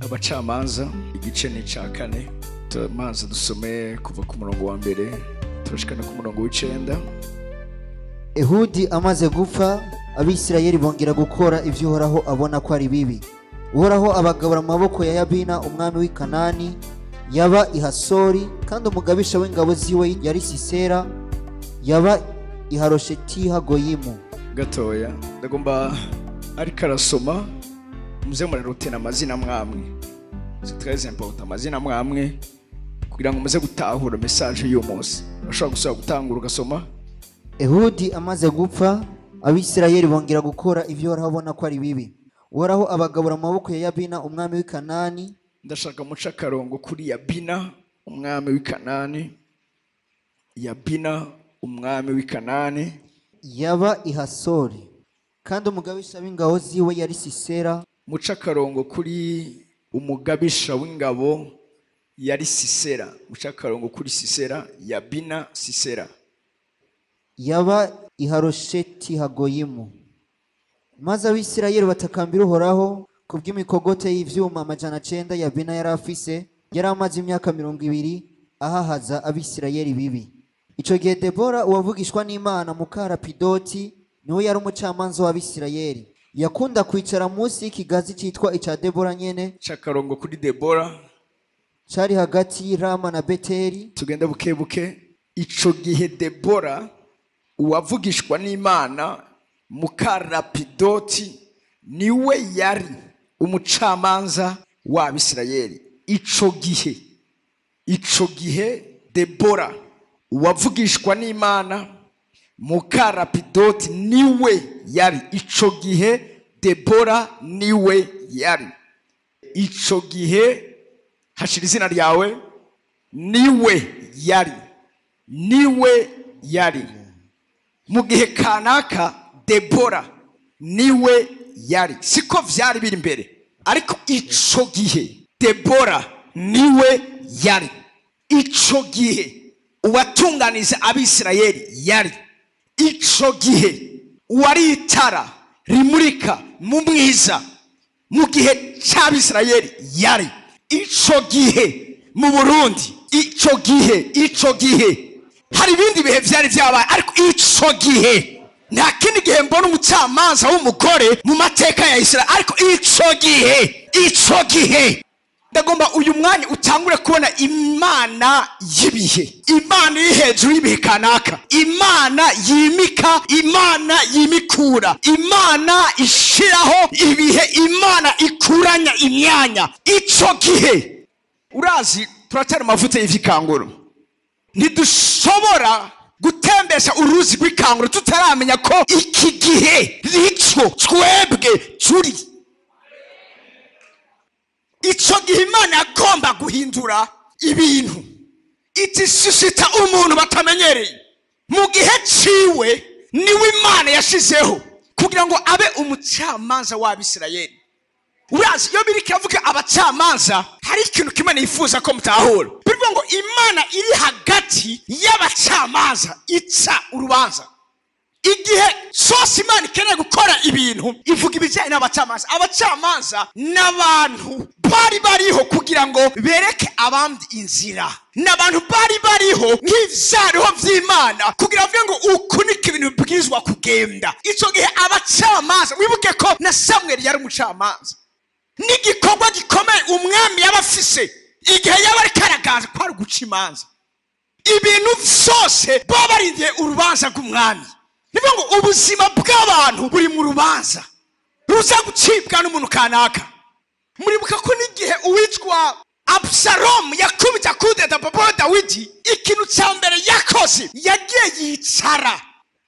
Abacamanza igice ni ca 4. Tumanza dusome kuva ku murongo wa 1 turashika no ku murongo w'9. Ehudi amaze gupfa, Abisirayeli bongera gukora ivyo Uhoraho abona ko ari bibi. Uhoraho abagabura mu maboko ya Yabina umwami w'i Kanani, yaba i Hasori, kandi umugabisha w'ingabo ziwe yari Sisera, yaba i Harosheti Hagoyimu. Gatoya ndagomba ariko arasoma muze murarutena amazina mwamwe. C'est très important amazina mwamwe kugira ngo muze gutahura message y'uyu munsi. Urashobora gusaba gutangura ugasoma. Ehudi amaze gupfa, Abisirayeli bongera gukora ivyo Uhoraho abona ko ari bibi. Uhoraho abagabura mu maboko ya Yabina umwami w'i Kanani. Ndashaka muca akarongo kuri Yabina umwami w'i Kanani. Yabina umwami w'i Kanani yaba i Hasori, kandi umugabisha w'ingabo ziwe yari Sisera. Muca akarongo kuri umugabisha w'ingabo yari Sisera. Muca akarongo kuri Sisera, Yabina Sisera. Yaba i Harosheti Hagoyimu. Maze Abisirayeli batakambira Uhoraho kubw'imikogote y'ivyuma 900 Yabina yari afise. Yari amaze imyaka 20 ahahaza Abisirayeli bibi. Ico gihe Debora uwavugishwa n'Imana muka Rapidoti niwe yari umucamanza w'Abisirayeli. Yakunda kwicara munsi y'ikigazi citwa ica Debora nyene. Cakarongo kuri Debora cari hagati y'Irama na Beteli. Tugenda buke buke. Ico gihe Debora uwavugishwa n'Imana muka Rapidoti niwe yari umucamanza w'Abisirayeli. Ico gihe Debora uwavugishwa n'Imana muka Rapidoti niwe yari. Ico gihe Debora niwe yari. Ico gihe hashira izina ryawe niwe yari. Niwe yari. Mu gihe kanaka Debora niwe yari. Siko vyari biri imbere, ariko ico gihe Debora niwe yari. Ico gihe uwatunganiza Abisirayeli yari. Ico gihe uwari itara rimurika mu mwiza mu gihe c'Abisirayeli yari. Ico gihe mu Burundi, ico gihe hari ibindi bihe vyari vyabaye, ariko ico gihe nta kindi gihe mbona umucamanza w'umugore mu mateka ya Israel, ariko ico gihe ndagomba uyu mwanya utangure kubona Imana y'ibihe, Imana iri hejuru y'ibihe kanaka, Imana yimika, Imana yimikura, Imana ishiraho ibihe, Imana ikuranya imyanya. Ico gihe urazi turatera amavuta y'ivikanguro, ntidushobora gutembesha uruzi rw'ikanguro tutaramenya ko iki gihe nico twebwe turi. Ico gihe Imana yagomba guhindura ibintu, itishisita umuntu batamenyereye. Mu gihe ciwe niwe Imana yashizeho kugira ngo abe umucamanza w'Abisirayeli. Urazi iyo biri kiravuga abacamanza, hari ikintu kimwe nifuza ko mutahura. Bivuga ngo Imana iri hagati y'abacamanza ica urubanza. Igihe sose Imana ikeneye gukora ibintu ivuga ibijyanye n'abacamanza. Abacamanza n'abantu bari bariho kugira ngo bereke abandi inzira, n'abantu bari bariho nk'ivyariho vy'Imana kugira bavuge ngo uku niko ibintu bibwirizwa kugenda. Ico gihe abacamanza, wibuke ko na Samweli yari umucamanza, n'igikorwa gikomeye umwami yaba afise igihe yaba ariko aragaza kwari guca imanza. Ibintu vyose baba barindiye urubanza rw'umwami. Nivuga ngo ubuzima bw'abantu buri mu rubanza ruza gucibwa n'umuntu kanaka. Muribuka ko n'igihe uwitwa Absalomu yakubita kudeta papa Dawidi, ikintu ca mbere yakoze yagiye yicara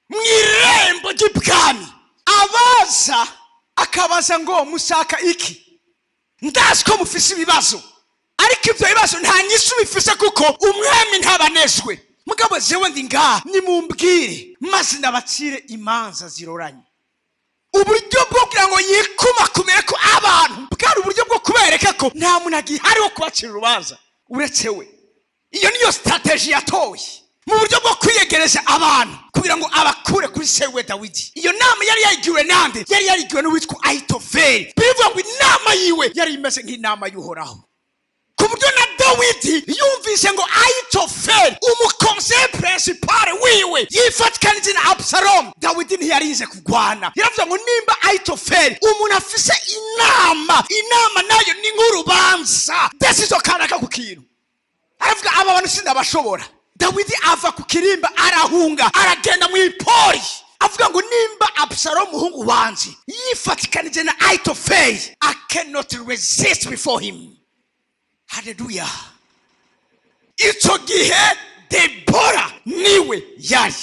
mu irembo ry'ibwami, abaza akabaza ngo mushaka iki? Ndazi ko mufise ibibazo, ariko ivyo bibazo nta nyishu bifise kuko umwami ntabanezwe. Mugabo jewe ndi ngaha, nimumbwire maze ndabacire imanza ziroranye. Uburyo bwo kugira ngo yikumakumire ko abantu bwari uburyo bwo kubereka ko nta muntu agihari wo kubacira urubanza uretse we. Iyo niyo strategy yatoye mu buryo bwo kwiyegereza abantu Kugira ngo abakure kuri sewe Dawidi. Iyo nama yari yayigiwe nande? Yari yayigiwe n'uwitwa Ahitofeli. Bivuga ngo inama yiwe yari imeze nk'inama y'Uhoraho, ku buryo na Dawidi yumvise ngo Ahitofeli, umu conseiller principal wiwe, yifatikanije na Abusalomu, Dawidi ntiyarize kurwana. Yaravuze ngo nimba Ahitofeli, umuntu afise inama, inama nayo ni nk'urubanza, décision kanaka ku kintu, aravuga aba bantu sindabashobora. Dawidi ava ku kirimba, arahunga, aragenda mu ipori, avuga ngo nimba Abusalomu umuhungu wanje yifatikanije na Ahitofeli, I cannot resist before him. Haleluya! Icyo gihe Debora niwe yari.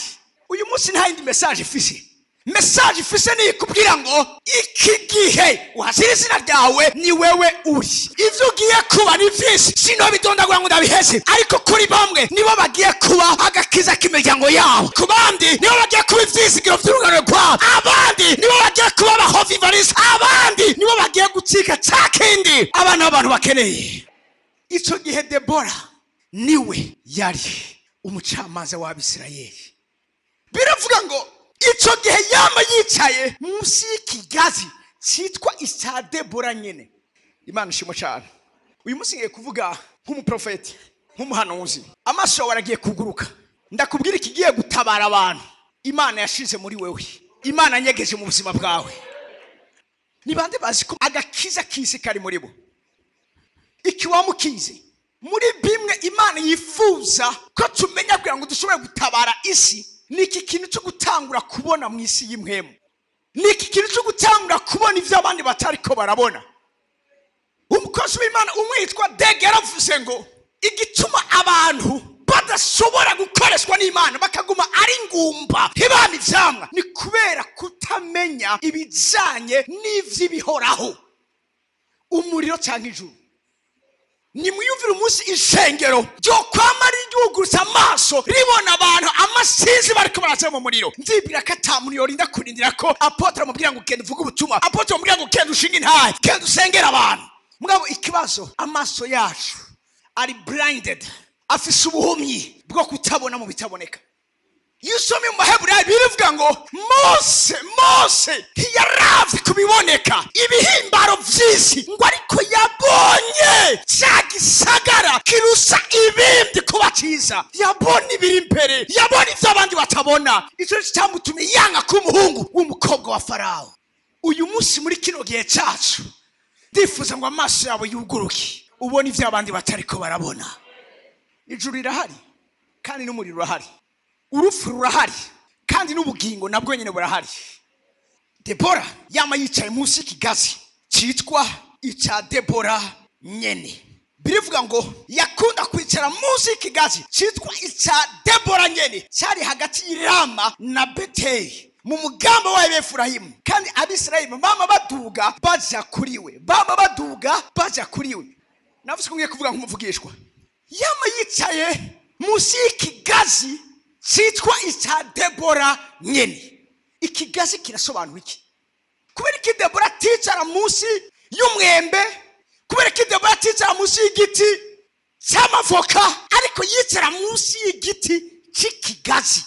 Uyu munsi nta yindi message ifise. Message ifise ni ikubwira ngo iki gihe uhashyira izina ryawe, ni wewe uri. Ibyo ugiye kuba ni byinshi, sinobidondagura ngo ndabiheze, ariko kuri bamwe nibo bagiye kuba agakiza k'imiryango yabo, ku bandi nibo bagiye kuba ibyizigiro by'urungano rwabo, abandi nibo bagiye kuba abahovivarisi, abandi nibo bagiye gucika cya kindi abana b'abantu bakeneye. Icyo gihe Debora niwe yari umucamanza w'Abisirayeli. Biravuga ngo icyo gihe yama yicaye munsi y'ikigazi cyitwa icya Debora nyine. Imana ishimwe cyane. Uyu munsi ngiye kuvuga nk'umuprofeti, nk'umuhanuzi. Amaso yawe aragiye kuguruka, ndakubwira ikigiye gutabara abantu Imana yashize muri wewe, Imana yanyegeje mu buzima bwawe. Ni bande bazi ko agakiza k'isi kari muri bo? Iki wamukize muri bimwe Imana yifuza ko tumenya kugira ngo dushobore gutabara isi, ni iki kintu cyo gutangura kubona mu isi y'impwemu, ni iki kintu cyo gutangura kubona ibyo abandi batariko barabona. Umukozi w'Imana umwe yitwa Dege yaravuze ngo igituma abantu badashobora gukoreshwa n'Imana, bakaguma ari ingumba, ntibame ivyamwa, ni kubera kutamenya ibijanye n'ivy'ibihoraho, umuriro cyangwa ijuru. Nimwiyumvire umunsi ishengero ryo kwama ryugurutse amaso, ribona abantu amasinzi bariko baraza mu muriro. Ndibwira ko ata muntu yorinda kurindira ko apôtre amubwira ngo genda uvuge ubutumwa, apôtre amubwira ngo genda ushinge intahe, genda usengere abantu. Mugabo ikibazo, amaso yacu ari blinded, afise ubuhumyi bwo kutabona mu bitaboneka. Iyo usomye mu Baheburayo, birivuga ngo Mose ntiyaravye kubiboneka, ibihimbaro vy'isi, ngo ariko yabonye cya gisagara kirusa ibindi kuba cyiza. Yabona ibiri imbere, yabona ivyo abandi batabona. Ico nico cyamutumye yanga kuba umuhungu w'umukobwa wa Farawo. Uyu munsi, muri kino gihe cacu, ndifuza ngo amaso yawe yuguruke, ubone ivyo abandi batariko barabona. Ijuru rirahari kandi n'umuriro urahari, urupfu rurahari kandi n'ubugingo nabwo nyine burahari. Debora yama yicaye munsi y'ikigazi cyitwa icya Debora nyene. Birivuga ngo yakunda kwicara munsi y'ikigazi cyitwa icya Debora nyene, cyari hagati y'Irama na Beteli mu mugamba wa Efurahimu, kandi Abisirayeli bama baduga baja kuri we, bama baduga baja kuri we. Navuze ko ngiye kuvuga nk'umuvugishwa. Yama yicaye munsi y'ikigazi cyitwa icya Debora nyene. Ikigazi kirasobanura iki? Kubera iki Debora aticara munsi y'umwembe? Kubera iki Debora aticara munsi y'igiti cy'amavoka, ariko yicara munsi y'igiti cy'ikigazi?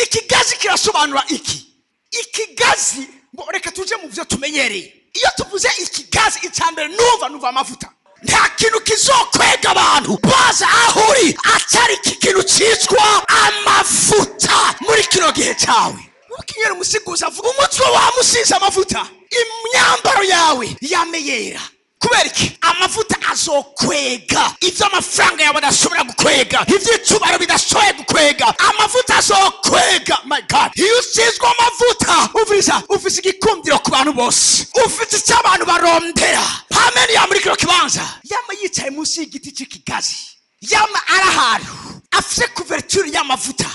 Ikigazi kirasobanura iki? Ikigazi ngo reka tuje mu byo tumenyereye. Iyo tuvuze ikigazi, icya mbere numva amavuta. Nta kintu kizokwega abantu baza aho uri atari iki kintu cyitwa amavuta muri kino gihe cyawe. Ukinyera umusiguzi avuga umutwe wamusize amavuta, imyambaro yawe yameyera. Kubera iki? Amavuta azokwega ibyo amafaranga yawe adashobora gukwega, iby'icubaro bidashoboye gukwega, amavuta azokwega. My God, iyo usizwe amavuta, ufise ufise igikundiro ku bantu bose, ufite icyo abantu barondera. Hameni ya muri kino kibanza. Yama yicaye munsi y'igiti cy'ikigazi, yama ari ahantu afise couverture y'amavuta.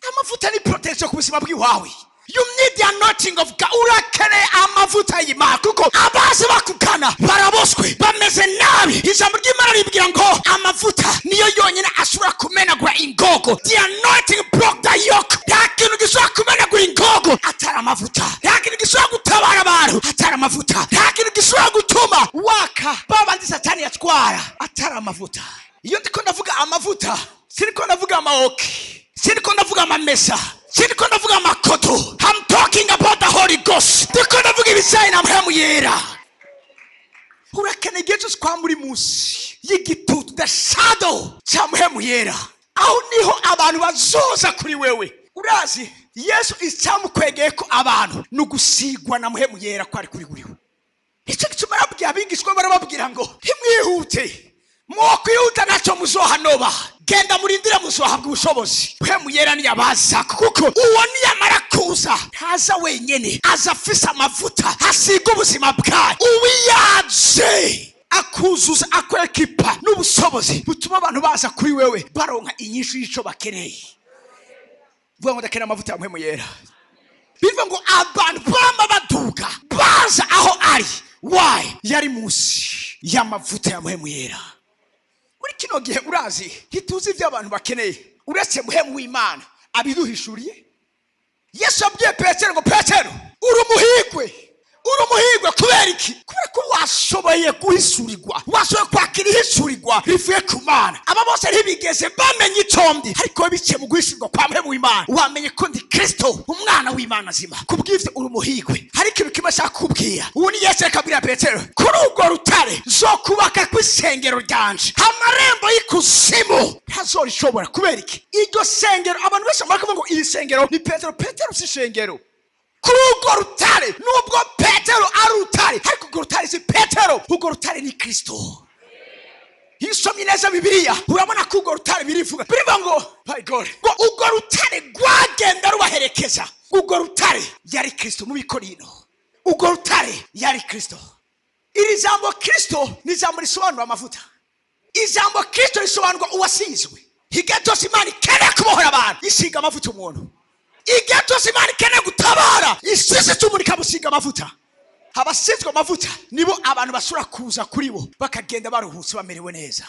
Amavuta ni protection ku buzima bw'iwawe. You need the anointing of God. Urakeneye amavuta y'Imana kuko abazi bakugana baraboswe, bameze nabi. Ijambo ry'Imana ribwira ngo amavuta niyo yonyine ashobora kumenagura ingogo. The anointing broke the yoke. Nta kintu gishobora kumenagura ingogo atari amavuta. Nta kintu gishobora gutabara abantu atari amavuta. Nta kintu gishobora gutuma waka babandi Satani yatwara atari amavuta. Iyo ndiko ndavuga amavuta, siniko ndavuga amaoki, siniko ndavuga amamesa. Sindiko ndavuga amakoto, I'm talking about the Holy Ghost. Ndiko ndavuga ibijyanye na Mpwemu Yera. Urakeneye igihe cyose kwa muri munsi y'igitutu, the shadow cya Mpwemu Yera. Aho niho abantu bazoza kuri wewe. Urazi Yesu icyamukwegeye ko abantu ni ugusigwa na Mpwemu Yera ko ari kuri buriwe. Nicyo gituma arabwira abigishwa, barababwira ngo ntimwihute, mwokwihuta ntacyo muzohanoba, genda murindire muzohabwa ubushobozi Mpwemu Yera niyabaza. Kuko uwo niyamara kuza ntaza wenyene, aza afise amavuta asiga ubuzima bwayo. Uwiyaje akuzuza, akwekipa n'ubushobozi butuma abantu baza kuri wewe baronka inyishu y'ico bakeneye. Vuga ngo ndakeneye amavuta ya Mpwemu Yera. Bivuga ngo abantu bama baduga baza aho ari. Why? Yari munsi y'amavuta ya Mpwemu Yera. Muri kino gihe urazi ntituzi ibyo abantu bakeneye uretse Mpwemu w'Imana abiduhishuriye. Yesu yabwiye Petero ngo Petero, uri umuhigwe, uri umuhigwe. Kubera iki? Kubera ko washoboye guhishurirwa, washoboye kwakira ihishurirwa rivuye ku Mana. Aba bose ntibigeze bamenya ico ndi, ariko biciye mu guhishurirwa kwa Mpwemu w'Imana wamenye ko ndi Kristo, umwana w'Imana zima. Kubw'ivyo uri umuhigwe. Hari ikintu kimwe ashaka kukubwira. Ubu ni Yesu ariko abwira Petero, kuri urwo rutare zokubaka kw'isengero ryanje, amarembo y'ikuzimu ntazorishobora. Kubera iki? Iryo sengero abantu benshi bamara kuvuga ngo iri sengero ni Petero. Petero si ishengero. Kuri urwo rutare, nubwo Petero ari urutare, ariko urwo rutare si Petero, urwo rutare ni Kristo. Iyo usomye neza Bibiliya urabona ko urwo rutare birivuga, birivuga ngo my God, ngo urwo rutare rwagenda rubaherekeza. Urwo rutare yari Kristo. Mu Bikorino urwo rutare yari Kristo. Iri jambo Kristo ni ijambo risobanura amavuta. Ijambo Kristo risobanurwa uwasizwe. Igihe cyose Imana ikeneye kubohora abantu, isiga amavuta umuntu. Igihe cyose Imana ikeneye gutabara, isisi umuntu ikamusiga amavuta. Abasizwe amavuta nibo abantu bashobora kuza kuri bo bakagenda baruhutse, bamerewe neza.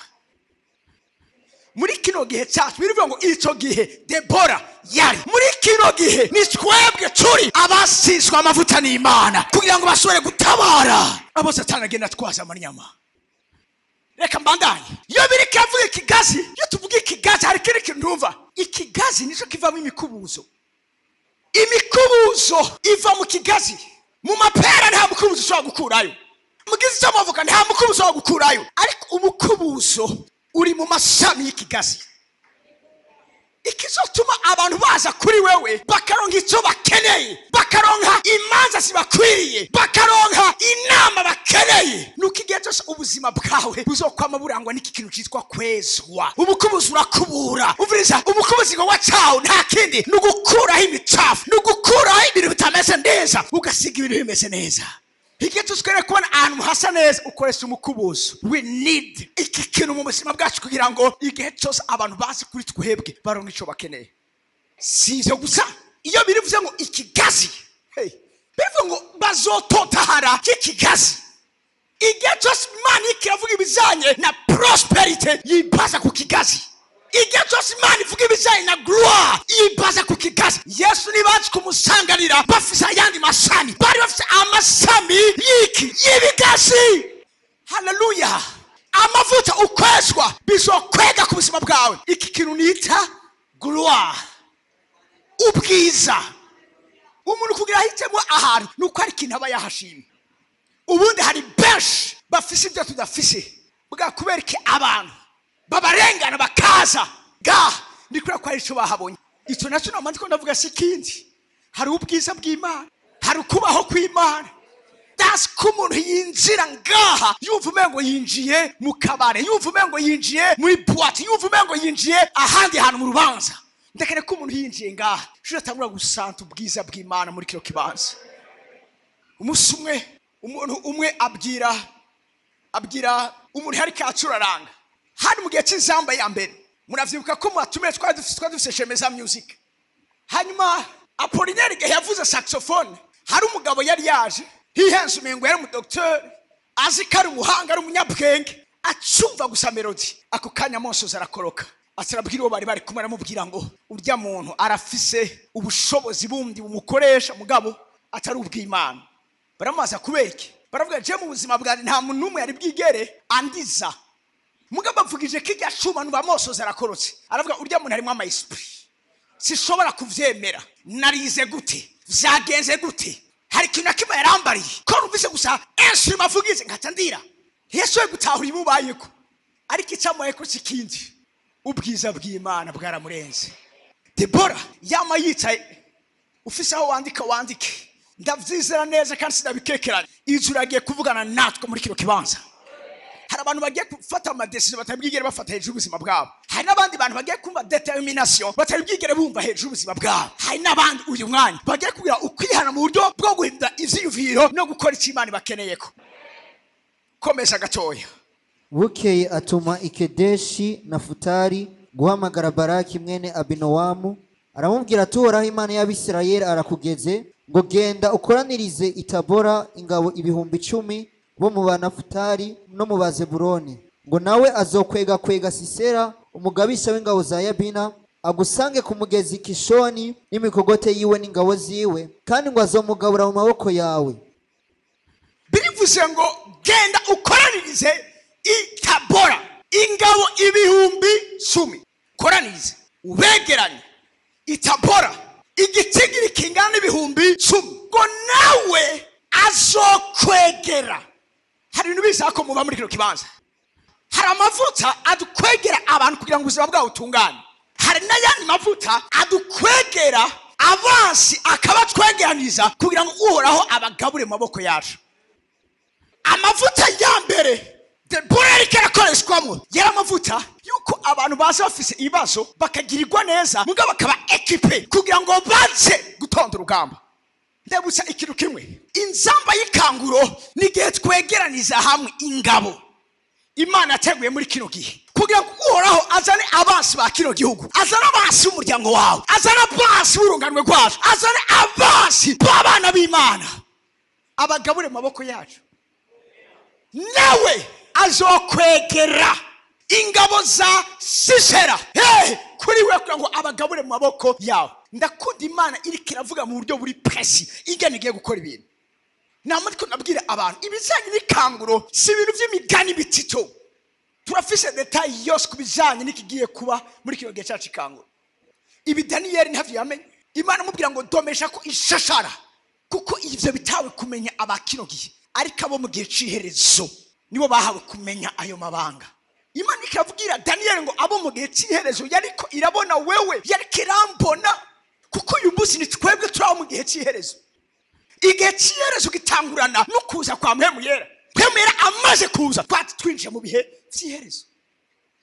Muri kino gihe cyacu birivuga ngo icyo gihe Debora yari, muri kino gihe ni twebwe turi abasizwe amavuta n'Imana kugira ngo bashobore gutabara abo Satani agenda atwaza amanyama. Reka mbandanye. Iyo biri kavuga ikigazi, iyo tuvuga ikigazi hari ikindi kintu ndumva. Ikigazi nicyo kivamo imikubuzo. Imikubuzo iva mu kigazi. Mu mapera nta mukubuzo ushobora gukurayo, mu giti cy'amavoka nta mukubuzo ushobora gukurayo, ariko umukubuzo uri mu mashami y'ikigazi. Ikizotuma abantu baza kuri wewe bakaronka icyo bakeneye, bakaronka imanza zibakwiriye, bakaronka inama bakeneye, nuko igihe cyose ubuzima bwawe buzokwama burangwa n'iki kintu cyitwa kwezwa. Umukubuzo urakubura. Umviriza, umukubuzi ngo wacawo nta kindi ni ugukuraho imicafu, ni ugukuraho ibintu bitameze neza, ugasiga ibintu bimeze neza. Igihe cyose ukeneye kubona ahantu hasa neza, ukoresha umukubuzo. We need iki kintu mu buzima bwacu kugira ngo igihe cyose abantu bazi kuri twebwe baronke icyo bakeneye. Si ivyo gusa, iyo birivuze ngo ikigazi, hey, birivuze ngo bazototahara cy'ikigazi. Igihe cyose Imana iravuga ibijanye na prosperity, yibaza ku kigazi. Igihe cyose Imana ivuga ibijanye na gloire, yibaza ku kigazi. Yesu nibazi kumusanganira bafise ayandi mashami, bari bafise amashami y'iki? Y'ibigazi. Haleluya. Amavuta ukwezwa bizokwega ku buzima bwawe iki kintu nita gloire, ubwiza. Umuntu kugira ahitemo ahantu nuko hari ikintu aba yahashimye. Ubundi hari benshi bafise ibyo tudafise, bwa kubera iki abantu babarengana bakaza ga ni kubera ko hari icyo bahabonye. Icyo nacyo nama ndiko ndavuga si ikindi, hari ubwiza bw'Imana, hari ukubaho kw'Imana. Das ko umuntu yinjira ngaha yumva umengo yinjiye mu kabare, yumva umengo yinjiye muri boîte, yumva umengo yinjiye ahandi hantu mu rubanza. Ndakene ko umuntu yinjiye ngaha shuri atangura gusanta ubwiza bw'Imana muri kino kibanza. Umunsi umwe umuntu umwe abwira umuntu yari kacuraranga hari mu gihe cy'inzamba ya mbere. Muravyibuka ko mwatumiye twari dufise Shemeza Music. Hanyuma Apollinaire igihe yavuze saxophone, hari umugabo yari yaje hihenze umengo yari umudocteur, azi ko ari umuhanga, ari umunyabwenge, acumva gusa melody ako kanya monsozi arakoroka. Atarabwira uwo bari bari kumwe, aramubwira ngo urya muntu arafise ubushobozi bundi bumukoresha mugabo atari ubw'Imana. Baramubaza kubera iki? Baravuga je mu buzima bwanjye nta muntu n'umwe yari bwigere andiza, mugabo avugije kijya cuma numva amosozi arakorotse. Aravuga urya muntu harimo ama esprit, Sishobora kuvyemera. Narize gute? Vyagenze gute? Hari ikintu na kimwe yarambariye ko numvise gusa instrument avugize nkaca ndira. Ntiyashoboye gutahura ibimubayeko, ariko icamubayeko si ikindi, ubwiza bw'Imana bwaramurenze. Debora yama yicaye, ufise aho wandika wandike, ndavyizera neza kandi sinabikekeranya, ijuru agiye kuvugana natwe muri kino kibanza. Hari abantu bagiye gufata ama décisions batabwigere bafata hejuru y'ubuzima bwabo. Hari n'abandi bantu bagiye kumva détermination batabwigere bumva hejuru y'ubuzima bwabo. Hari n'abandi uyu mwanya bagiye kugira ukwihana mu buryo bwo guhindura ivyiyumviro no gukora icyo Imana ibakeneyeko. Komeza gatoya. Bukeye atuma i Kedeshi Nafutali guhamagara Baraki mwene Abinowamu, aramubwira ati: "Uhoraho Imana y'Abisirayeli arakugeze ngo: genda ukoranirize i Tabora ingabo 10,000 bo mu Banafutali no mu Bazebuloni, ngo nawe azokwegakwega Sisera, umugabisha w'ingabo za Yabina, agusange ku mugezi Kishoni n'imikogote yiwe n'ingabo ziwe, kandi ngo azomugabura mu maboko yawe." Birivuze ngo genda ukoranirize i Tabora ingabo 10,000, koranirize ubegeranye i Tabora igitigiri kingana n'10,000, ngo nawe azokwegera. Hari ibintu bisaba ko muba muri kino kibanza. Hari amavuta adukwegera abantu kugira ngo ubuzima bwabo butungane, hari n'ayandi mavuta adukwegera abansi akabatwegeraniriza kugira ngo Uhoraho abagabure mu maboko yacu. Amavuta ya mbere Debora yariko arakoreshwamo yari amavuta yuko abantu baza bafise ibibazo bakagirirwa neza, mugabo bakaba équipés kugira ngo baze gutonda urugamba. Ndabutsa ikintu kimwe: inzamba y'ikanguro ni igihe twegeraniza hamwe ingabo Imana yateguye muri kino gihe kugira ngo Uhoraho azane abansi ba kino gihugu, azane abansi b'umuryango wawe, azane abansi b'urunganwe rwacu, azane abansi b'abana b'Imana, abagabure mu maboko yacu. Nawe azokwegera ingabo za Sisera hey, kuri we kugira ngo abagabure mu maboko yawe. Ndakunda Imana iriko iravuga mu buryo buri précis ingene igiye gukora ibintu. Namwe ndiko nabwira abantu ibijanye n'ikanguro si ibintu vy'imigani bitito. Turafise détails yose ku bijanye n'ikigiye kuba muri kino gihe cacu ikanguro. Ibi Daniyeli ntavyo yamenye. Imana amubwira ngo domesha ko ishashara, kuko ivyo bitawe kumenya aba kino gihe, ariko abo mu gihe c'iherezo nibo bahawe kumenya ayo mabanga. Imana ikavugira Daniyeli ngo abo mu gihe c'iherezo, yariko irabona wewe, yariko irambona, kuko uyu munsi ni twebwe turi abo mu gihe c'iherezo. Igihe c'iherezo gitangurana no kuza kwa Mpwemu Yera. Mpwemu Yera amaze kuza, twati twinjiye mu bihe vy'iherezo.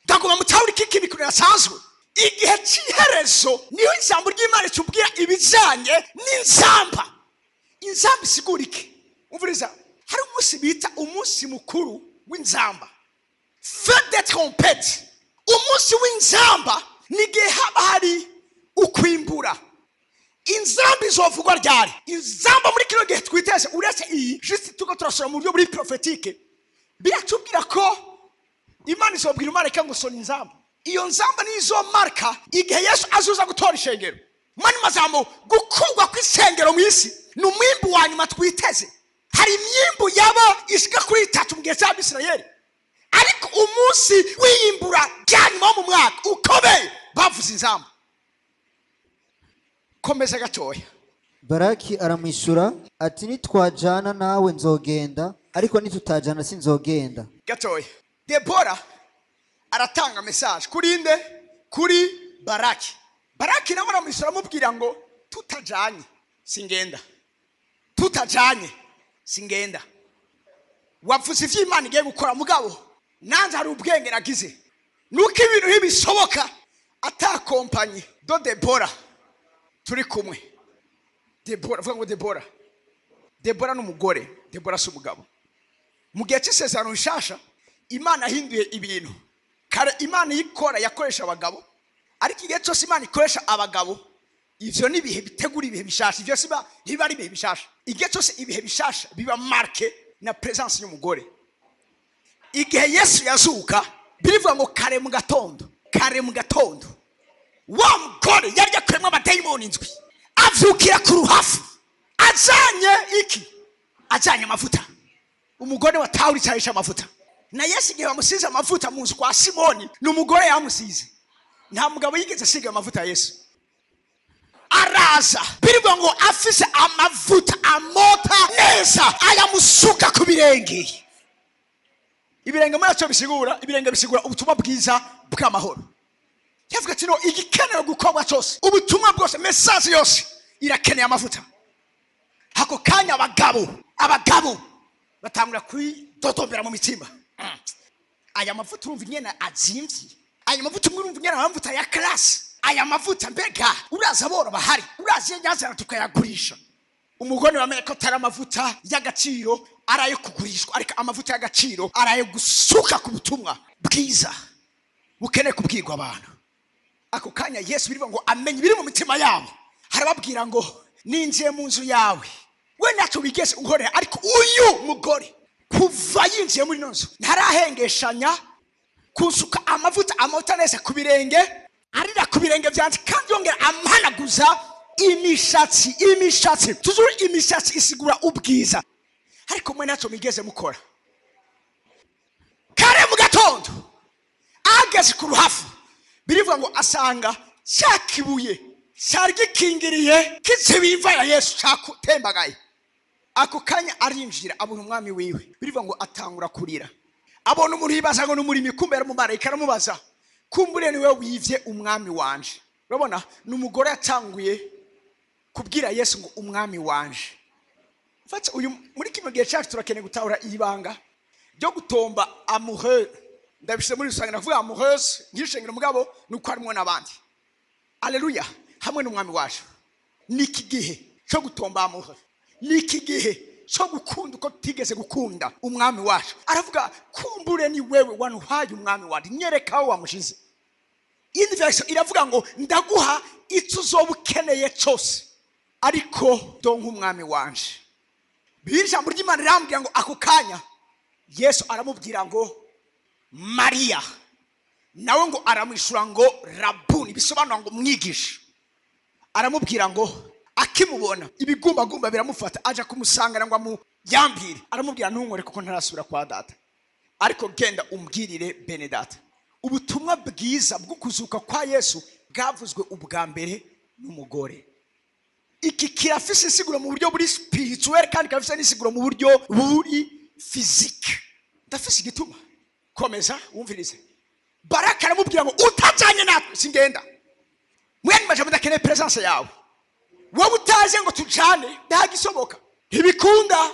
Ndagomba mutahura iki kintu kirasanzwe. Igihe c'iherezo niho ijambo ry'Imana ritubwira ibijanye n'inzamba. Inzamba isigura iki? Umviriza, hari umunsi bita umunsi mukuru w'inzamba, fête des trompettes. Umunsi w'inzamba ni igihe haba hari ukwimbura. Inzamba izovugwa ryari? Inzamba muri kino gihe twiteze, uretse iyi juste tuko turasoma mu buryo buri prophétique, biratubwira ko Imana izobwira umarayika ngo sona inzamba. Iyo nzamba niyo izomarka igihe Yesu azoza gutora ishengero. Mani majambo, gukurwa kw'isengero mu isi ni umwimbu wa nyuma twiteze. Hari imyimbu yaba ishika kuri itatu mu gihe cy'Abisirayeli, ariko umunsi w'iyimbura rya nyuma wo mu mwaka ukomeye bavuze inzamba. Komeza gatoya. Baraki aramwishyura ati: "Nitwajana nawe nzogenda, ariko nitutajana sinzogenda." Gatoya. Debora aratanga message kuri nde? Kuri Baraki. Baraki nawe aramwishyura, amubwira ngo tutajanye singenda, tutajanye singenda. Wavuze ivyo Imana igiye gukora, mugabo nanjye hari ubwenge nagize, nuko ibintu ntibishoboka ata compagnie de Debora turi kumwe. Debora, vuga ngo Debora. Debora n'umugore, Debora si umugabo. Mu gihe cy'isezerano rishasha Imana yahinduye ibintu. Kare Imana ikora yakoresha abagabo, ariko igihe cyose Imana ikoresha abagabo, ivyo ni ibihe bitegura ibihe bishasha. Ivyo siba ntibiba ari ibihe bishasha. Igihe cyose ibihe bishasha biba marqué na présence y'umugore. Igihe Yesu yazuka, birivuga ngo kare mu gatondo, kare mu gatondo, wa mugore yari yakuyemo abadayimoni indwi avyukira ku ruhafu azanye iki? Ajanye amavuta. Umugore watahura icyahisha amavuta. Na Yesu igihe bamusize amavuta mu nzu kwa Simoni, ni umugore yamusize, nta mugabo yigeze asiga amavuta ya Yesu. Araza, birivuga ngo afise amavuta amota neza, ayamusuka ku birenge. Ibirenge muri cyo bisigura, ibirenge bisigura ubutumwa bwiza bw'amahoro. Yavuga ati: "No igikenewe gukorwa cyose, ubutumwa bwose, message yose irakeneye amavuta." Ako kanya abagabo batangura kwidodombera mu mitima. Aya mavuta urumva ingene azimvye, aya mavuta urumva ingene amavuta ya classe, aya mavuta mbega uraza boro bahari, uraza iyo nyazana tukayagurisha. Umugore wamenye ko atari amavuta y'agaciro ari ayo kugurishwa, ariko amavuta y'agaciro ari ayo gusuka ku butumwa bwiza bukeneye kubwirwa abantu. Ako kanya Yesu, birivuga ngo amenye ibiri mu mitima yabo, harababwira ngo: "Ninjiye mu nzu yawe, we ntacyo wigeze unkorera, ariko uyu mugore kuva yinjiye muri ino nzu ntarahengeshanya kunsuka amavuta amota neza ku birenge, arira ku birenge byanjye, kandi yongera amhanaguza imishatsi." Imishatsi tuzuri, imishatsi isigura ubwiza. Ariko mwe ntacyo mwigeze mukora. Kare mu gatondo ageze ku ruhafu, birivuga ngo asanga cya kibuye cyari gikingiriye kiziba imva ya Yesu cyakutembagaye. Ako kanya arinjira, abona umwami wiwe. Birivuga ngo atangura kurira, abona umuntu yibaza ngo ni umurimi, kumbe yari umumarayika. Aramubaza: "Kumbure niwe wivye umwami wanje?" Urabona, ni umugore yatanguye kubwira Yesu ngo "umwami wanje". Mfate uyu, muri kino gihe cyacu turakeneye gutahura ibanga ryo gutomba amoureux. Ndabishyize muri rusange, ndavuga amoureuse nk'ishengero, mugabo ni uko harimo n'abandi. Aleluya! Hamwe n'umwami wacu, ni iki gihe cyo gutomba amoureux, ni iki gihe cyo gukunda uko tutigeze gukunda umwami wacu. Aravuga: "Kumbure ni wewe wanuhaye umwami wacu, nyereka aho wamushize." Iyindi version iravuga ngo: "Ndaguha icyo uzoba ukeneye cyose, ariko donka umwami wanje." Bibiri, ijambo ry'Imana rirambwira ngo ako kanya Yesu aramubwira ngo "Mariya". Nawe ngo aramwishura ngo "Rabuni", bisobanura ngo mwigisha. Aramubwira ngo akimubona ibigumbagumba biramufata, aja kumusangana ngo amuyambire. Aramubwira: "Ntunkore kuko ntarasubira kwa Data, ariko genda umbwirire bene data." Ubutumwa bwiza bwo kuzuka kwa Yesu bwavuzwe ubwa mbere n'umugore. Iki kirafise insiguro mu buryo buri spirituel, kandi kirafise n'insiguro mu buryo buri physique. Ndafise igituma. Komeza wumvirize. Baraka aramubwira ngo: "Utajanye natwe singenda." Mwene majambo, ndakeneye presence yawe. Wowe utaje ngo tujane, ntagisoboka, ntibikunda.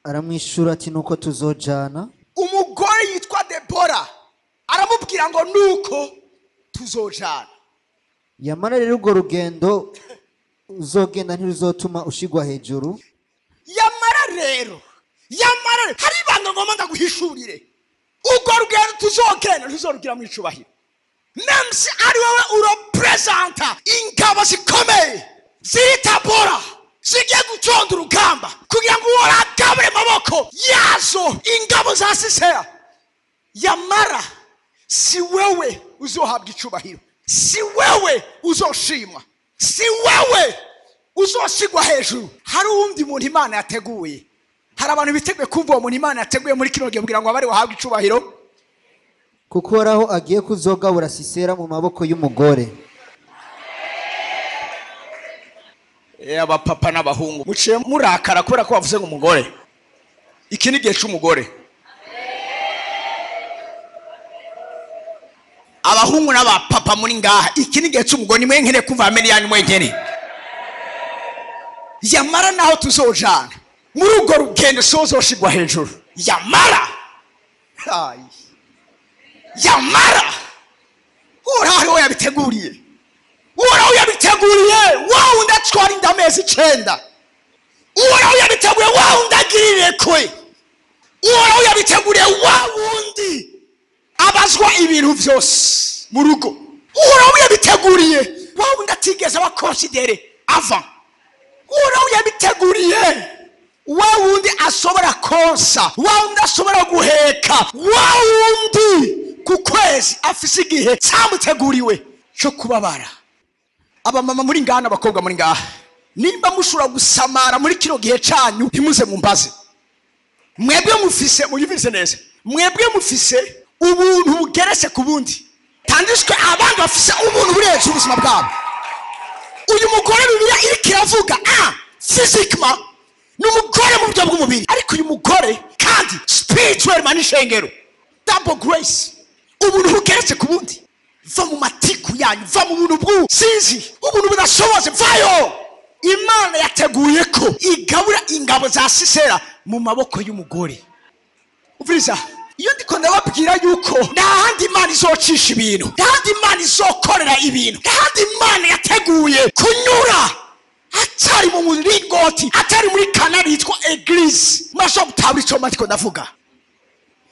Aramwishura ati: "Nuko tuzojana." Umugore yitwa Debora aramubwira ngo: "Nuko tuzojana." Yamara rero urwo rugendo uzogenda ntiruzotuma ushigwa hejuru. Yamara rero hari ibanga ngomba ndaguhishurire: urwo rugendo tuzogenda ntuzorugira mu icubahiro, même si ari wowe uropresenta ingabo zikomeye ziri Tabora, zigiye gutonda urugamba kugira ngo uworagabure amaboko yazo ingabo za Sisera. Yamara si wewe uzohabwa icubahiro, si wewe uzoshimwa, si wewe uzosigwa hejuru. Hari uwundi muntu Imana yateguye. Hari abantu biteguye kumva uwo muntu Imana yateguye muri kino gihe kugira ngo abari wahabwe icubahiro? Kuko Uhoraho agiye kuzogabura Sisera mu maboko y'umugore. Abapapa n'abahungu muciye murakara kubera ko bavuze ngo umugore. Iki ni igihe cy'umugore. Abahungu n'abapapa muri ngaha, iki ni igihe cy'umugore. Nimwe nkeneye kumva amene yanyu mwenyene. Yamara naho tuzojana muri urwo rugendo, si uzoshigwa hejuru. Yamara, Ai. Yamara Uhoraho ariwe yabiteguriye. Uhoraho yabiteguriye wa wundi atwara inda amezi 9. Uhoraho yabiteguriye wa wundi agirire kwe. Uhoraho yabiteguriye wa wundi abazwa ibintu byose mu rugo. Uhoraho yabiteguriye wa wundi atigeze aba considéré avant. Uhoraho yabiteguriye wa wundi ashobora konsa, wa wundi ashobora guheka, wa wundi ku kwezi afise igihe cyamuteguriwe cyo kubabara. Abamama muri ngaha n'abakobwa muri ngaha, nimba mushobora gusamara muri kino gihe cyanyu, ntimuze mumbaze. Mwebwe mufise, muyumvise neza, mwebwe mufise ubuntu bugeretse ku bundi, tandiswe abandi bafise ubuntu burenze ubuzima bwabo. Uyu mugore Bibiliya iriko iravuga physiquement ni umugore mu buryo bw'umubiri, ariko uyu mugore kandi spirituellement ni ishengero. Double grace, ubuntu bugeretse ku bundi. Va mu matiku yanyu, va mu buntu bw'ubu sinzi ubuntu budashobotse, vayo. Imana yateguye ko igabura ingabo za Sisera mu maboko y'umugore. Umviriza, iyo ndiko ndababwira yuko nta handi Imana izocisha ibintu, nta handi Imana izokorera ibintu, nta handi Imana yateguye kunyura atari mu muringoti, atari muri canal yitwa église. Murashobora gutabura ico ndiko ndavuga.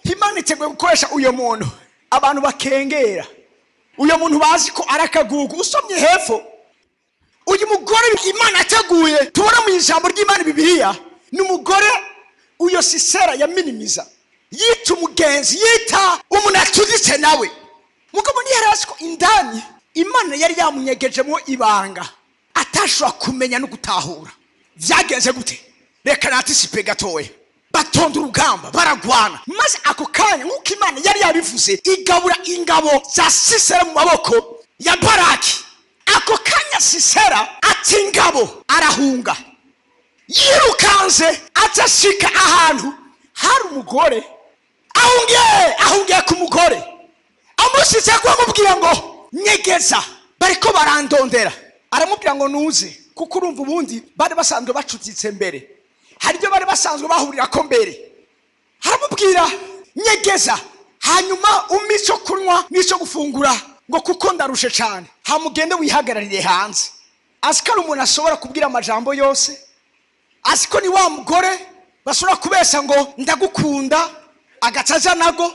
Imana iteguye gukoresha uyo muntu abantu bakengera, uyo muntu bazi ko ari akagugu. Usomye hepfo, uyu mugore Imana yateguye tubona mu ijambo ry'Imana Bibiliya ni umugore uyo Sisera yaminimiza, yita umugenzi, yita umuntu atuditse nawe. Mugabo ntiyari azi ko indani Imana yari yamunyegejemo ibanga atashobora kumenya no gutahura. Vyagenze gute? Reka n'anticipe gatoya. Batonda urugamba, baragwana, maze ako kanya, nk'uko Imana yari yabivuze, igabura ingabo za Sisera mu maboko ya Baraki. Ako kanya Sisera ati ingabo, arahunga yirukanze, azashika ahantu hari umugore. Ahungiye ku mugore, amushyitse ko amubwira ngo: "Nyegeza, bariko barandondera." Aramubwira ngo: "Nuze," kuko urumva ubundi bari basanzwe bacutitse mbere, hari ibyo bari basanzwe bahurira ko mbere. Aramubwira: "Nyegeza, hanyuma umpe icyo kunywa n'icyo gufungura," ngo "kuko ndarushe cyane, hamugende wihagararire hanze." Azi ko ari umuntu ashobora kubwira amajambo yose, azi ko ni wa mugore bashobora kubesha ngo "ndagukunda" agaca aja nago,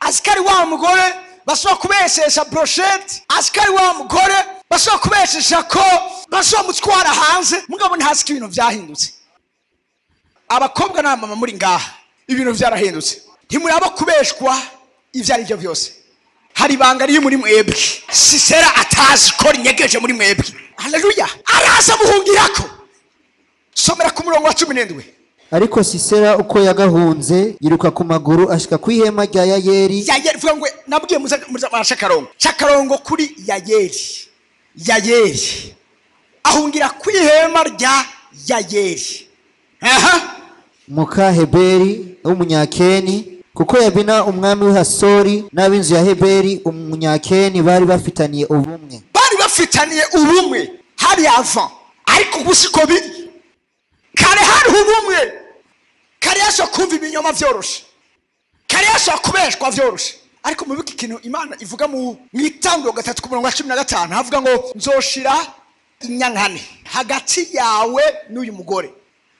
azi ko ari wa mugore bashobora kubeshesha brochette, azi ko ari wa mugore bashobora kubeshesha ko bashobora mutwara hanze. Mugabo ntazi ko ibintu byahindutse. Abakobwa n'abamama muri ngaha, ibintu byarahindutse. Ntimuraba kubeshwa ibyo ari byo byose. Hari ibanga riri muri mwebwe Sisera atazi ko rinyegeje muri mwebwe. Haleluya! Araza muhungirako. Somera ku murongo wa 17. Ariko Sisera uko yagahunze yiruka ku maguru, ashika ku ihema rya Yayeri. Yayeri, vuga ngo nabwiye muza barashakarongo cakarongo kuri Yayeri. Yayeri ahungira ku ihema rya Yayeri. Aha. Muka Heberi w'Umunyakeni, kuko Yabina umwami w'i Hasori n'ab'inzu ya Heberi Umunyakeni bari bafitaniye ubumwe. Bari bafitaniye ubumwe hari avant, ariko ubu siko biri. Kare hari ubumwe, kare yashobora kumva ibinyoma vyoroshe, kare yashobora kubeshwa vyoroshe. Ariko mubike ikintu Imana ivuga mu Itanguro 3 ku murongo wa 15, havuga ngo: "Nzoshira inyankane hagati yawe n'uyu mugore."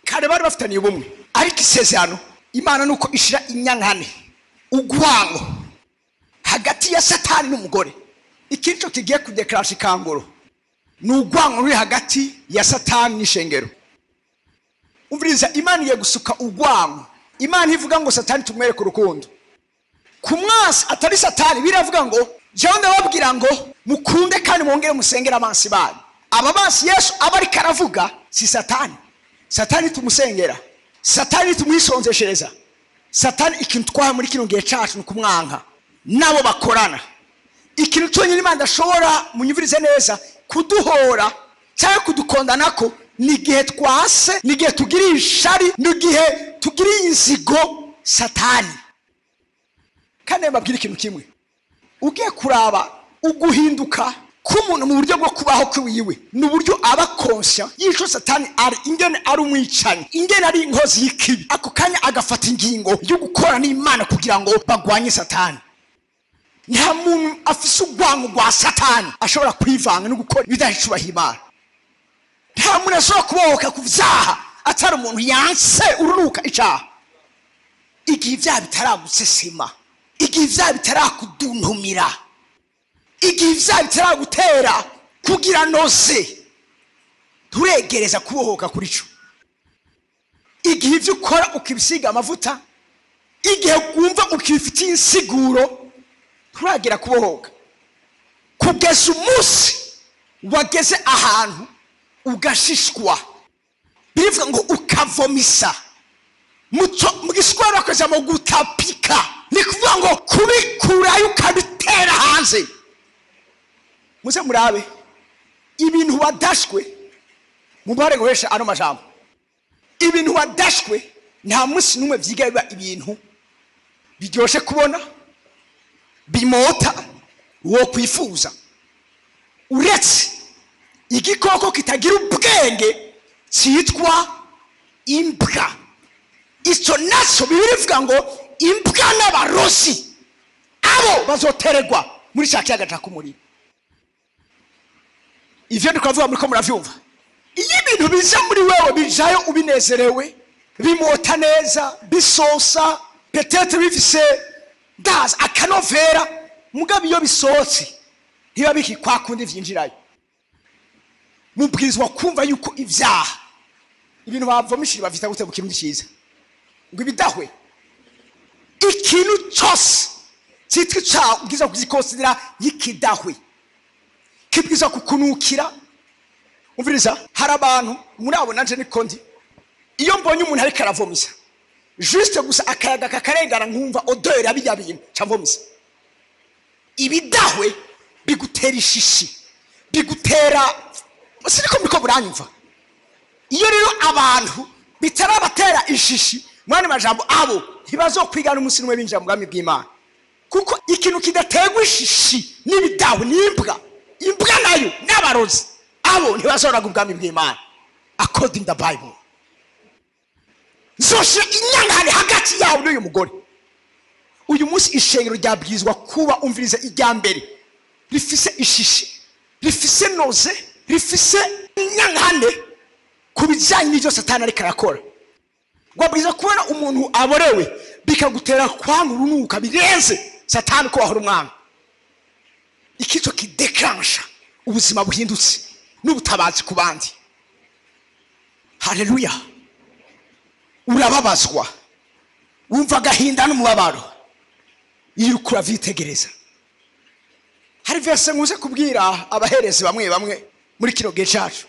Kare bari bafitaniye ubumwe, ariko isezerano Imana nuko ishira inyankane, ugwango hagati ya Satani n'umugore. Iki nico kigiye kudéclencha ikanguro, ni ugwango ruri hagati ya Satani n'ishengero. Umviriza, Imana igiye gusuka ugwango. Imana ivuga ngo Satani tumwereke urukundo ku mwasi atari Satani. Biravuga ngo jewe ndababwira ngo mukunde kandi mwongere musengere abansi banyu. Aba bansi Yesu aba ariko aravuga si Satani. Satani tumusengera, Satani tumwisonzeshereza. Satani ikintu twaha muri kino gihe cacu ni ukumwanka nabo bakorana. Ikintu cyonyine Imana idashobora, munyumvirize neza, kuduhora cyangwa kudukondanako ni igihe twase, ni igihe tugiriye ishari, ni igihe tugiriye inzigo Satani. Kandi mbabwire ikintu kimwe: ugiye kuraba uguhinduka k'umuntu mu buryo bwo kubaho kwiwiwe, ni uburyo aba conscient y'ico Satani ari, ingene ari umwicanyi, ingene ari inkozi y'ikibi. Ako kanya agafata ingingo yo gukora n'Imana kugira ngo bagwanye Satani. Nta muntu afise urwango rwa Satani ashobora kwivanga no gukora ibidahicubaha Imana. Nta muntu ashobora kubohoka ku vyaha atari umuntu yanse urunuka icaha. Igihe ivyaha bitaragusesema, igihe ivyaha bitarakuduntumira, igihe ivyaha bitaragutera kugira nausée, turegereza kubohoka kuri cyo. Igihe ivyo ukora ukibisiga amavuta, igihe wumva ukibifitiye insiguro, turagera kubohoka. Kugeza umunsi wageze ahantu ugashishwa, birivuga ngo ukavomisa. Muco mu Giswahili bakoresha mu gutapika, ni kuvuga ngo kubikurayo ukabitera hanze. Muze murabe. Ibintu wadashwe, mubare guhesha ano majambo, ibintu wadashwe nta munsi n'umwe vyiga biba ibintu biryoshe kubona, bimota wo kwifuza, uretse igikoko kitagira ubwenge cyitwa imbwa. Icyo nacyo Bibiliya ivuga ngo imbwa n'abarozi abo bazotererwa muri cya kiyaga caka umuriro. Ivyo ndiko ndavuga muriko muravyumva? Iyo ibintu biza muri wewe, bijayo ubinezerewe, bimota neza, bisosa, peut-être bifise ndazi akanovera, mugabo iyo bisohotse ntiba biki kwa kundi vyinjirayo. Mubwirizwa kumva yuko ivyaha, ibintu bavomishije bavita gute mu kirundi ciza, ngo ibidahwe, ikintu cyose cyitwa icaha ubwiza kugikonsidera y'ikidahwe, kibwiza kukunukira. Umviriza, hari abantu muri abo, nanje niko ndi. Iyo mbonye umuntu ariko aravomisa, juste gusa akayaga kakarengana, nkumva odeur ya bijya bintu, camvomisa. Ibidahwe bigutera ishishi, bigutera, siniko muriko muranyumva? Iyo rero abantu bitarabatera ishishi, mwene majambo, abo ntibazokwigana umunsi n'umwe binjira mu bwami bw'Imana, kuko ikintu kidaterwa ishishi n'ibidahwe n'imbwa, imbwa nayo n'abarozi, abo ntibazoraga ubwami bw'Imana according the Bible. Nzoshira inyankane hagati yawe n'uyu mugore. Uyu munsi ishengero ryabwirizwa kuba, umviriza, irya mbere rifise ishishi, rifise noze, rifise inyankane ku bijyanye n'ibyo Satani ariko arakora. Wabwiza kubona umuntu aborewe bikagutera kwanga urunuka birenze Satani ko wahora umwana. Ikico kidekaransha ubuzima buhindutse n'ubutabazi ku bandi. Haleluya! Urababazwa, wumva agahinda n'umubabaro iyo uriko uravyitegereza. Hari verset nkuze kubwira abaherezi bamwe bamwe muri kino gihe cacu.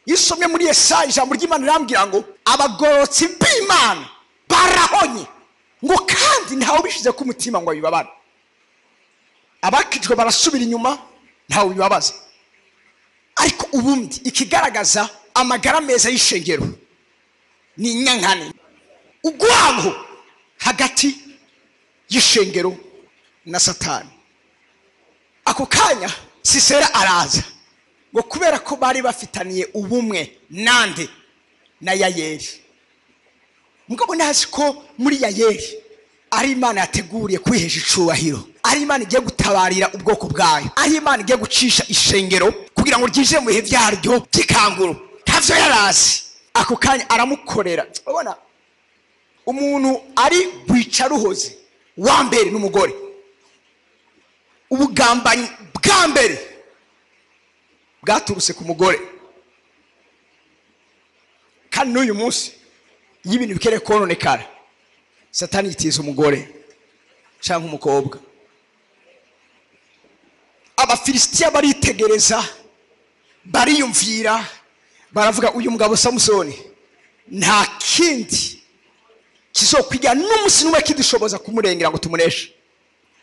Iyo usomye muri Yesaya, ijambo ry'Imana rirambwira ngo abagororotsi b'Imana barahonye, ngo kandi ntawe ubishize ku mutima ngo abibabare. Abakijwe barasubira inyuma, ntawe bibabaza. Ariko ubundi ikigaragaza amagara meza y'ishengero ni inyankane, ugwango hagati y'ishengero na Satani. Ako kanya Sisera araza, ngo kubera ko bari bafitaniye ubumwe nande? Na Yayeli. Mugabo ntazi ko muri Yayeli ari Imana yateguriye kwihesha icubahiro, ari Imana igiye gutabarira ubwoko bwayo, ari Imana igiye gucisha ishengero kugira ngo ryinjire mu bihe byaryo by'ikanguro. Ntavyo yarazi. Ako kanya aramukorera. Urabona umuntu ari gwica ruhoze wa mbere n'umugore. Ubugambanyi bwa mbere bwaturutse ku mugore. Kandi n'uyu munsi iyo ibintu bikereye kononekara, Satani yitiza umugore cyangwa umukobwa. Abafilisitiya baritegereza, bariyumvira, baravuga: "Uyu mugabo Samusoni nta kindi kizokwiga n'umunsi n'umwe kidushoboza kumurengera ngo tumuneshe."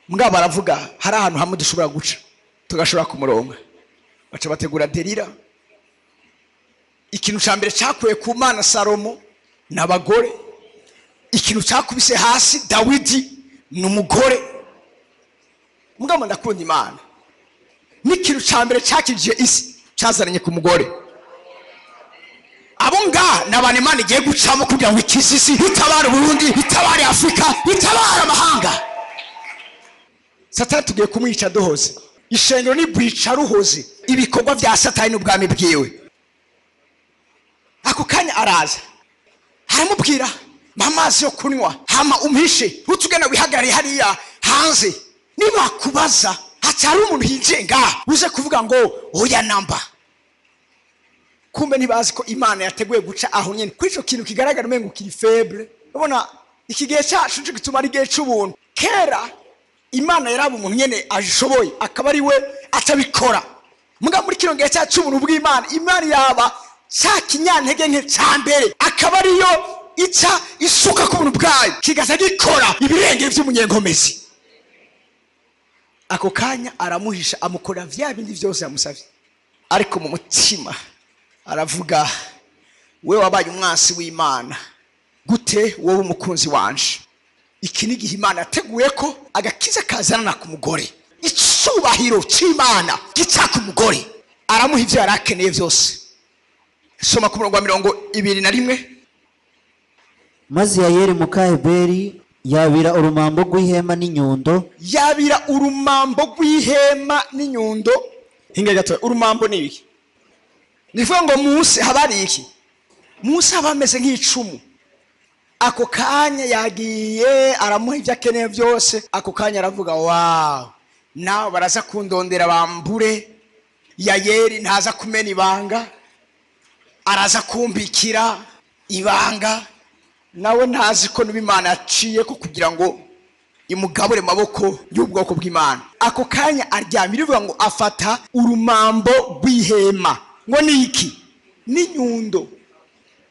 Mugabo baravuga: "Hari ahantu hamwe dushobora guca tugashobora kumuronga." Baca bategura Delila. Ikintu cya mbere cyakuye ku Mana Salomo ni abagore. Ikintu cyakubise hasi Dawidi ni umugore. Mugabo ndakunda Imana, n'ikintu cya mbere cyakijije isi cyazananye ku mugore. Abo ngaha ni abantu Imana igiye gucamo kugira ngo ikize isi, itabare Burundi, itabare Afurika, itabare amahanga. Satani tugiye kumwica duhoze. Ishengero ni bwica ruhoze ibikorwa bya Satani n'ubwami bwiwe. Ako kanya araza, aramubwira: "Mpa amazi yo kunywa, hama umpishe, utugenda wihagarariye hariya hanze. Nibakubaza hatari umuntu yinjiye ngaha, uze kuvuga ngo oya namba." Kumbe ntibazi ko Imana yateguye guca aho nyene kuri ico kintu kigaragara umengo kiri faible. Ubona iki gihe cyacu nico gituma ari igihe c'ubuntu. Kera Imana yaraba umuntu nyene ashoboye akaba ari we atabikora. Muga muri kino gihe cyacu c'ubuntu bw'Imana, Imana yaba ca kinyantege nke ca mbere akaba ariyo ica isuka ku buntu bwayo, kigaza gikora ibirenge vy'umunyenkomezi. Ako kanya aramuhisha, amukorera vya bindi vyose yamusavye. Ariko mu mutima aravuga, we wabaye umwansi w'Imana gute, wowe umukunzi wanje? Iki ni igihe Imana yateguye ko agakiza kazanana ku mugore, icubahiro c'Imana gica ku mugore. Aramuha ivyo yari akeneye vyose. Soma ku murongo wa 21. Maze Yayeli muka Heberi yabira urumambo rw'ihema n'inyundo. Yabira urumambo rw'ihema n'inyundo. Hinga gato, urumambo ni ibiki? Nivuga ngo munsi haba hari iki? Munsi haba hameze nk'icumu. Ako kanya yagiye aramuha ibyo akeneye byose. Ako kanya aravuga, wow, nawe baraza kundondera bambure. Yayeli ntaza kumena ibanga, araza kumbikira ibanga. Nawe ntazi ko niba Imana yaciye ko kugira ngo imugabure maboko y'ubwoko bw'Imana. Ako kanya aryamira, ivuga ngo afata urumambo rw'ihema, ngo ni iki? N'inyundo.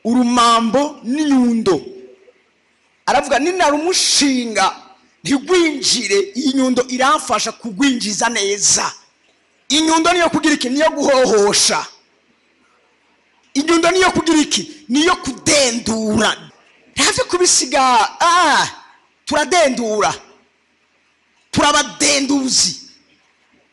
Urumambo n'inyundo. Aravuga, ninarumushinga ntigwinjire, iyi nyundo iramfasha kugwinjiza neza. Inyundo niyo kugira iki? Niyo guhohosha. Inyundo niyo kugira iki? Niyo kudendura. Ntavyo kubisiga, turadendura, turabadenduzi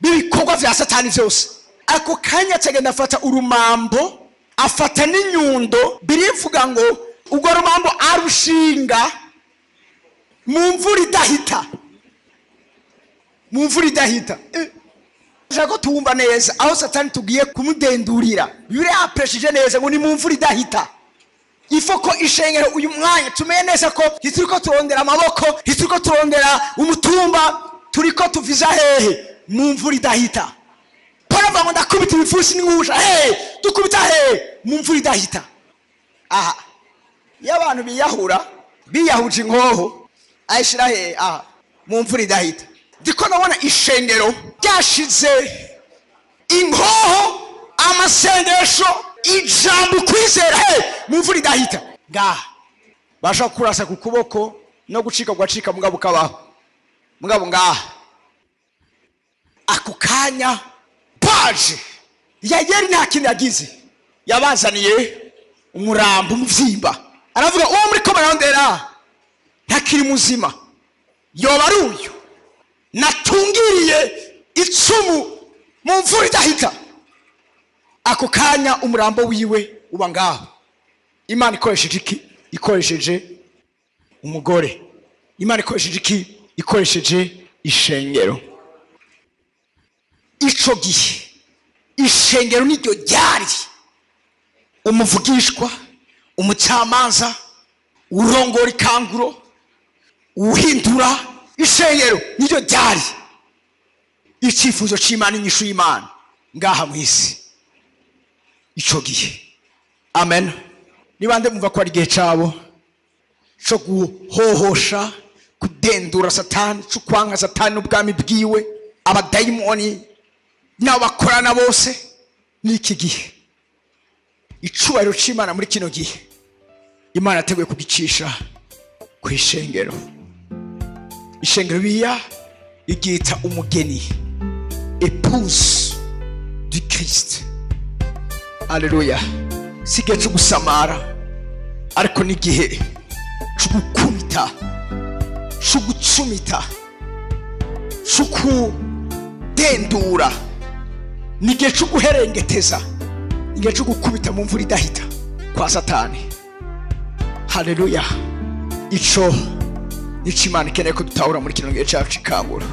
b'ibikorwa vya Satani vyose. Ako kanya acagenda afata urumambo, afata n'inyundo. Birivuga ngo urwo rumambo arushinga mu mvura idahita, mu mvura idahita. Shaka ko tuwumva neza aho Satani tugiye kumudendurira. Bibiliya yapreshije neza ngo ni mu mvura idahita. Ifo ko ishengero uyu mwanya tumenye neza ko ntituriko turondera amaboko, ntituriko turondera umutumba, turiko tuviza hehe? Mu mvura idahita. Paul avuga ngo ndakubita ibipfunsi n'ingusha. Hehe, dukubita hehe? Mu mvura idahita. Aha iyo abantu biyahura, biyahuje inkoho, ayishira hehe? Aha mu mvura idahita. Ndiko ndabona ishengero ryashize inkoho, amasengesho, ijambo, kwizera he? Mu mvura idahita. Ngaha bashaka kurasa ku kuboko no gucika gwacika, mugabo ukabaho, mugabo ngaha. Ako kanya baje, Yayeli nta kintu yagize, yabazaniye umurambo, umuvyimba. Aravuga, uwo muri ko barondera ntakiri muzima, yoba ari uyu natungiriye icumu mu mvura idahita. Ako kanya umurambo wiwe uba ngaho. Imana ikoresheje iki? Ikoresheje umugore. Imana ikoresheje iki? Ikoresheje ishengero. Ico gihe ishengero niryo ryari umuvugishwa, umucamanza, urongora ikanguro, uhindura. Ishengero niryo ryari icyifuzo c'Imana, inyishu y'Imana ngaha mu isi ico gihe. Amen. Nibande mumva ko ari igihe cabo co guhohosha, kudendura Satani, co kwanka Satani n'ubwami bwiwe, abadayimoni n'abakorana bose? N'iki gihe icubahiro c'Imana muri kino gihe Imana yateguye kugicisha ku ishengero. Ishengero biya iryita umugeni, épouse du Christ. Aleluya. Si igihe cyo gusamara, ariko n'igihe cyo gukubita, cyo gucumita, cyo kudendura, ni igihe cyo guherengeteza, igihe cyo gukubita mu mvura idahita kwa Satani. Haleluya. Ico nico Imana ikeneye ko dutahura muri kino gihe cyacu ikangura.